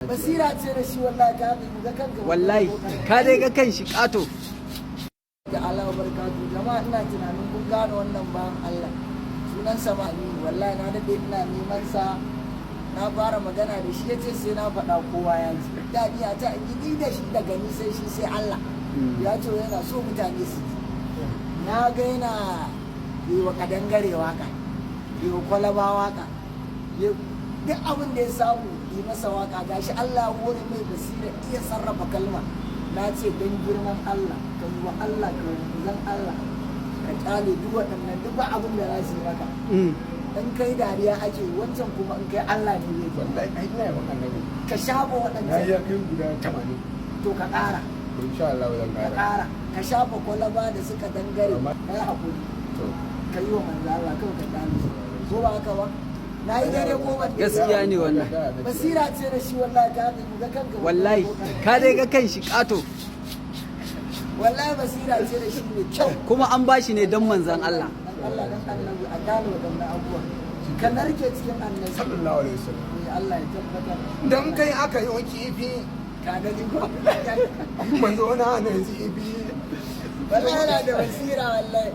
Basira ce da shi, wallahi ka ga kanka. Wallahi ka dai ga kan shi ƙato. Da Allah barkatu. Jama'a, ina tunanin kun gane wannan bayan Allah. Sunan sa Aminu. Wallahi na dade ina neman sa. Na fara magana da shi, yace sai na faɗa kowa ya ji da ni a ta in yi da shi, daga ni sai shi sai Allah. Ya ce yana so mutane su ji. Na ga yana yi wa kadangare waka, yi wa kwalaba waka, duk abin da ya samu yi masa waka. Gashi Allah ya hore mai basira, iya sarrafa kalma. Na ce don girman Allah ka yi wa Allah, ka yi zan Allah, ka kyale duk waɗannan, duk ba abin da za su yi maka. In kai dariya ake wancan, kuma in kai Allah ne zai ji. Wallahi ai ina yaban Annabi. Ka shafa Na waɗancan. yi kai guda 80. To ka ƙara. Insha Allah zan Ka ƙara. ƙara, ka shafa kwalaba da suka dangare. Ka yi haƙuri. To. Ka yi wa manzo Allah kawai, ka kyale su. Ko ba haka ba? Na yi daidai ko ban? Gaskiya ne wannan. Basira ce da shi, wallahi ka ga kanka. Wallahi ka dai ga kan shi ƙato. Wallahi basira ce da shi mai kyau. Kuma an bashi ne don manzan Allah. Dan Allah, dan Annabi, a gane waɗannan abubuwan, ka narke cikin Annabi. Sallallahu alaihi wasallam. Eh, Allah ya tabbatar. Dan kai aka yi kifi. Ka gani ko? Manzo na ne zibi. Wallahi yana da basira, wallahi.